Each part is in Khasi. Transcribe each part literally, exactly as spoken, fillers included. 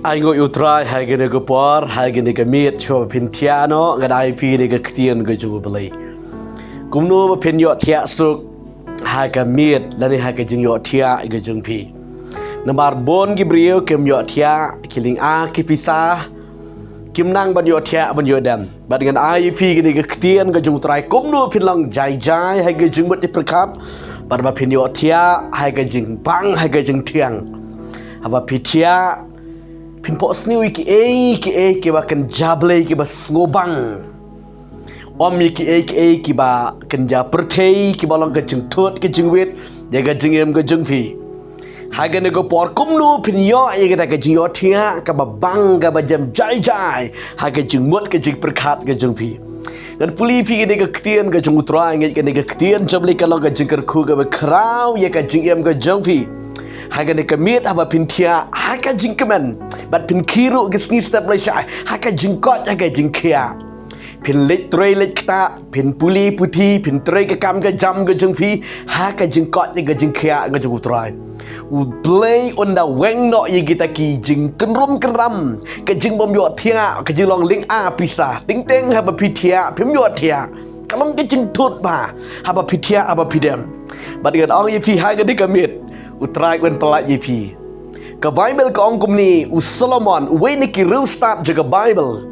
Ai nguh ïa u Trai ha kane ka por, ha kane ka miet, shuwa ba phin thiah noh, ngan ai ïa phi kane ka ktien ka jong u Blei. Kumno ba phin ïoh thiah suk ha ka miet lane ha ka jingïoh thiah ka jong phi. Namar bun ki briew kim ïoh thiah, ki lynga ki pisa, kim nang ban ïoh thiah ban ïoh dem. Bad ngan ai ïa phi kane ka ktien ka jong u Trai kumno phin long jai jai ha ka jingmut jingpyrkhat, bad ba phin ïoh thiah ha ka jingbang ha ka jingthiang. Haba phi thiah, phin phohsniew ïa kiei kiei kiba kynja Blei kiba sngewbang. Ym ïa kiei kiei kiba kynja pyrthei kiba long ka jingthut ka jingwit ïa ka jingim ka jong phi. Ha kane ka por kumno phin ïoh ïa kata ka jingïoh thiah kaba bang kaba jem jai jai ha ka jingmut ka jingpyrkhat ka jong phi. Ngan pule ïa phi kane ka ktien ka jong u Trai, ngeit kane ka ktien jong u Blei ka long ka jingkyrkhu kaba khraw ïa ka jingim ka jong phi. Ha kane ka miet haba phin thiah ha ka jingkmen, bad phin khie ruh ka sngi step lashai ha ka jingkoit ha ka jingkhiah. Phin leit trei leit ktah, phin pule puthi, phin trei ka kam ka jam ka jong phi ha ka jingkoit ha ka jingkhiah ka jong u Trai. U Blei un da weng noh ïa kita ki jingkynrum kynram, ka jingbym ïoh thiah, ka jinglong lynga pisa. Teng teng haba phi thiah phim ïoh thiah, ka long ka jingthut bha haba phi thiah haba phi dem. Bad ngan ong ïa phi ha kane ka miet, u Trai un pyllait ïa phi. Ka Baibl ka ong kumne, u Solomon, uwei na ki riewstad jong ka Baibl,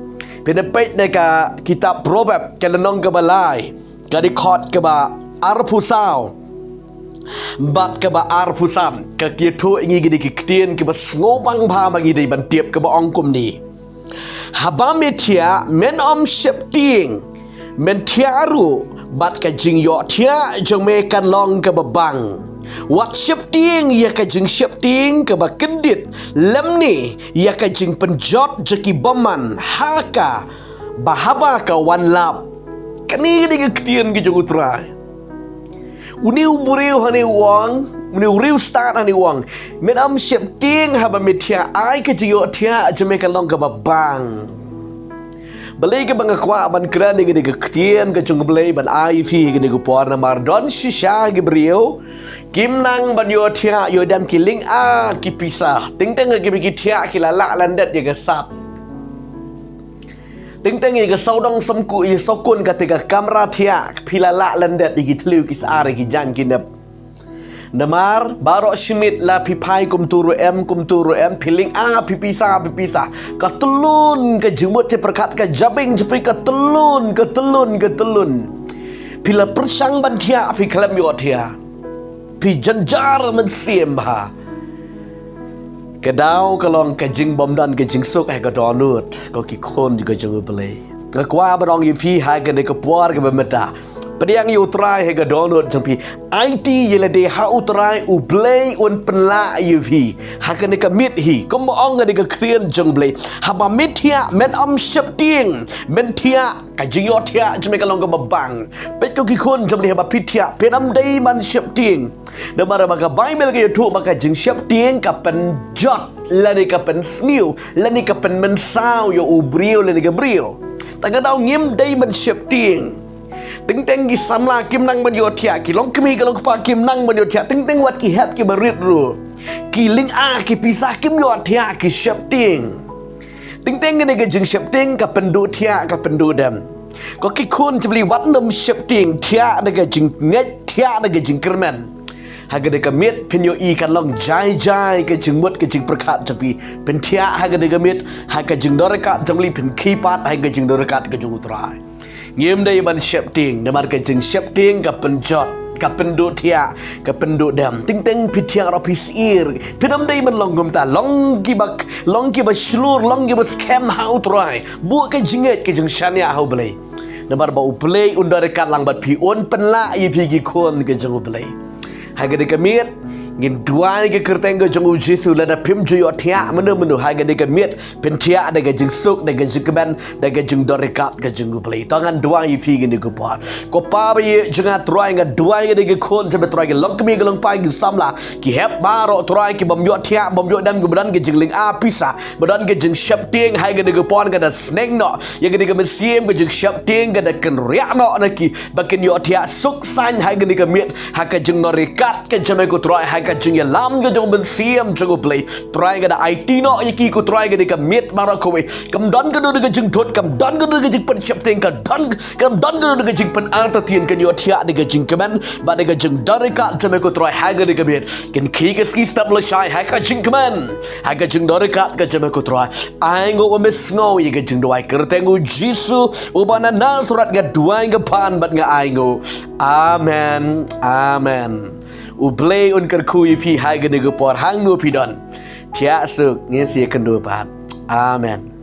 phin ïa peit na ka kitab Proverb, ka lynnong kaba lai, ka dkhot kaba arphew saw bad kaba arphew san, ka ïathuh ïa ngi kine ki ktien kiba sngewbang bha ba ngi dei ban tip, kaba ong kumne: Haba me thiah, men ym sheptieng, men thiah ruh, bad ka jingïoh thiah jong me kan long kaba bang. Wat sheptieng ïa ka jingsheptieng kaba kyndit, lymne ïa ka jingpynjot jong ki bymman ha kaba haba ka wan lap. Kane ka dei ka ktien ka jong u Trai. Une u briew hangne u ong, une u riewstad hangne u ong: Men ym sheptieng, haba me thiah, ai ka jingïoh thiah jong me kan long kaba bang. Balei kaba nga kwah ban kren ïa kane ka ktien ka jong u Blei ban ai ïa phi ha kane ka por? Namar don shisha ki briew kim nang ban ïoh thiah ïoh dem, ki lynga ki pisa. Teng teng ha kiba ki thiah ki la lah lyndet ïa ka sap. Teng teng ïa ka sawdong samkuh, ïa sawkun, kata ka kamra thiah, phi la lah lyndet ïa ki thliew ki sar, ïa ki jaiñ ki nep. Namar baroh shi miet la phi phai kumto ruh em, kumto ruh em, phi lynga phi pisa, phi pisa, ka tyllun ka jingmut jingpyrkhat, ka jabieng japri ka tyllun, ka tyllun, ka tyllun. Phi la pyrshang ban thiah, phi khlem ïoh thiah. Phi jynjar mynsiem ha. Ka daw ka long ka jingbymdon ka jingsuk ha ka dohnud, ko ki khun ka jong u Blei. Nga kwah ban ong ïa phi ha kane ka por kaba mynta, pdiang ïa u Trai ha ka dohnud jong phi. Aiti ïa lade ha u Trai, u Blei un pynlah ïa phi ha kane ka miet hi. Kumba ong kane ka ktien jong u Blei: Haba me thiah, men ym sheptieng, men thiah, ka jingïoh thiah jong me kan long kaba bang. Peit ko ki khun jong u Blei, haba phi thiah, phin ym dei ban sheptieng. Namar ba ka Baibl ka ïathuh ba ka jingsheptieng ka pynjot lane ka pynsniew lane ka pynmynsaw ïa u briew lane ka briew. Te ka daw ngim dei ban sheptieng. Teng teng ki samla kim nang ban ïoh thiah, ki longkmie ki longkpa kim nang ban ïoh thiah, teng teng wat ki hep kiba rit ruh, ki lynga ki pisa kim ïoh thiah, ki sheptieng. Teng teng kane ka jingsheptieng ka pynduh thiah, ka pynduh dem. Ko ki khun jong u Blei, wat nym sheptieng, thiah da ka jingngeit, thiah da ka jingkyrmen. Ha kane ka miet phin ïohi kan long jai jai ka jingmut ka jingpyrkhat jong phi. Phin thiah ha kane ka miet ha ka jingdon ryngkat jong u Blei, phin khie pat ha ka jingdon ryngkat ka jong u Trai. Ngim dei ban sheptieng, namar ka jingsheptieng ka pynjot, ka pynduh thiah, ka pynduh dem. Teng teng phi thiah ruh phi syier. Phin ym dei ban long kumta, long kiba, long kiba shlur, long kiba skhem ha u Trai. Buh ka jingngeit ka jingshaniah ha u Blei. Namar ba u Blei un don ryngkat lang bad phi, un pynlah ïa phi ki khun ka jong u Blei. Ha kane ka miet ngin duwai ka kyrteng ka jong u Jisu, lada phim ju ïoh thiah mynno mynno, ha kane ka miet phin thiah da ka jingsuk, da ka jingkmen, da ka jingdon ryngkat ka jong u Blei. To ngan duwai ïa phi kane ka por. Ko Pa ba ïeit jong nga Trai, nga duwai ïa kine ki khun jong me Trai, ki longkmie ki longpa, ki samla, ki hep baroh Trai, ki bym ïoh thiah, bym ïoh dem, kiba don ka jinglynga pisa, ba don ka jingsheptieng, ha kane ka por nga da sneng noh ïa kane ka mynsiem ka jingsheptieng, ka da kynriah noh na ki ba kin ïoh thiah suk saiñ ha kane ka miet, ha ka jingdon ryngkat ka jong me ko Trai, ha ka jingïalam ka jong u Mynsiem jong U Blei. Trai, nga da aiti noh ïa ki ko Trai ha kane ka miet baroh kawei. Kam don kano kano ka jingthut, kam don kano kano ka jingpynsheptieng, kam don, kam don kano kano ka jingpynartatien, kin ïohthiah da ka jingkmen bad da ka jingdon ryngkat jong me ko Trai ha kane ka miet. Kin khie ka sngi step lashai ha ka jingkmen, ha ka jingdon ryngkat ka jong me ko Trai. Ai nguh ba me sngew ïa ka jingduwai, kyrteng U Jisu uba na Nasareth nga duwai, nga pan bad nga ai nguh. Amen. Amen. U Blei un kyrkhu ïa phi ha kane ka por, hangno phi don. Thiah suk, ngin sa ïakynduh pat. Amen.